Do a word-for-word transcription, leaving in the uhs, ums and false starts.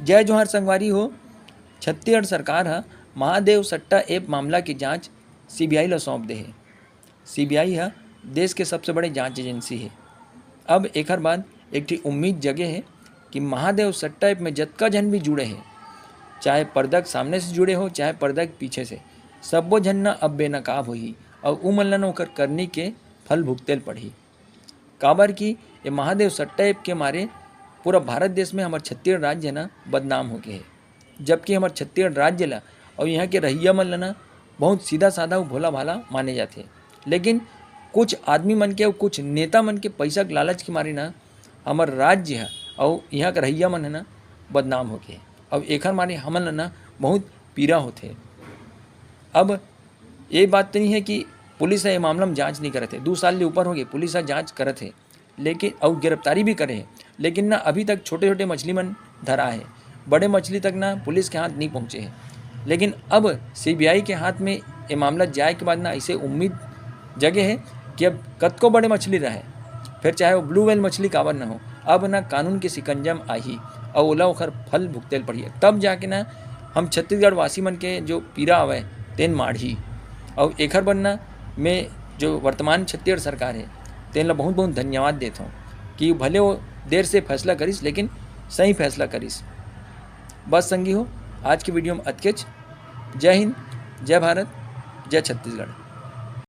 जय जोहार संगवारी हो। छत्तीसगढ़ सरकार ह महादेव सट्टा ऐप मामला के जांच सीबीआई ल सौंप दे हे। सीबीआई ह देश के सबसे बड़े जांच एजेंसी हे। अब एखर बाद एक ठी उम्मीद जगे हे कि महादेव सट्टा ऐप में जतका झन भी जुड़े हे, चाहे पर्दा के सामने से जुड़े हो, चाहे पर्दा के पीछे से, सब्बो झन न अब बेनकाब होही अउ उमन ल न ओकर करनी के फल भुगते ल पड़ही। काबर कि ये महादेव सट्टा ऐप के मारे पूरा भारत देश में हमर छत्तीसगढ़ राज्य ना बदनाम हो गए हे, जबकि हमर छत्तीसगढ़ राज्य ला अउ यहाँ के रहइया मन ला ना बहुत सीधा साधा अउ भोला भाला माने जाथे। लेकिन कुछ आदमी मन के अउ कुछ नेता मन के पैसा के लालच के मारे ना हमर राज्य ह अउ यहाँ के रहइया मन ह ना बदनाम हो गए। अउ एखर मारे हमन ला ना बहुत पीरा होथे। अब ये बात तो नहीं है कि पुलिस ह ये मामला में जांच नहीं करत है, दू साल ले ऊपर हो गए पुलिस ह जांच करत है, लेकिन अउ गिरफ्तारी भी करे है, लेकिन ना अभी तक छोटे छोटे मछली मन धरा है, बड़े मछली तक ना पुलिस के हाथ नहीं पहुँचे है। लेकिन अब सीबीआई के हाथ में ये मामला जाए के बाद ना ऐसे उम्मीद जगे है कि अब कतको बड़े मछली रहे, फिर चाहे वो ब्लू व्हेल मछली काबर ना हो, अब ना कानून के सिकंजम आही अउ ओला ओखर फल भुगते ल पड़ही। तब जाके ना हम छत्तीसगढ़ वासी मन के जो पीरा आवय तेन माढ़ही। अउ एखर बर ना मैं जो वर्तमान छत्तीसगढ़ सरकार है तेन ला बहुत बहुत धन्यवाद देत हूँ कि भले वो देर से फैसला करिस लेकिन सही फैसला करिस। बस संगी हो, आज के वीडियो में अतकेच। जय हिंद, जय भारत, जय छत्तीसगढ़।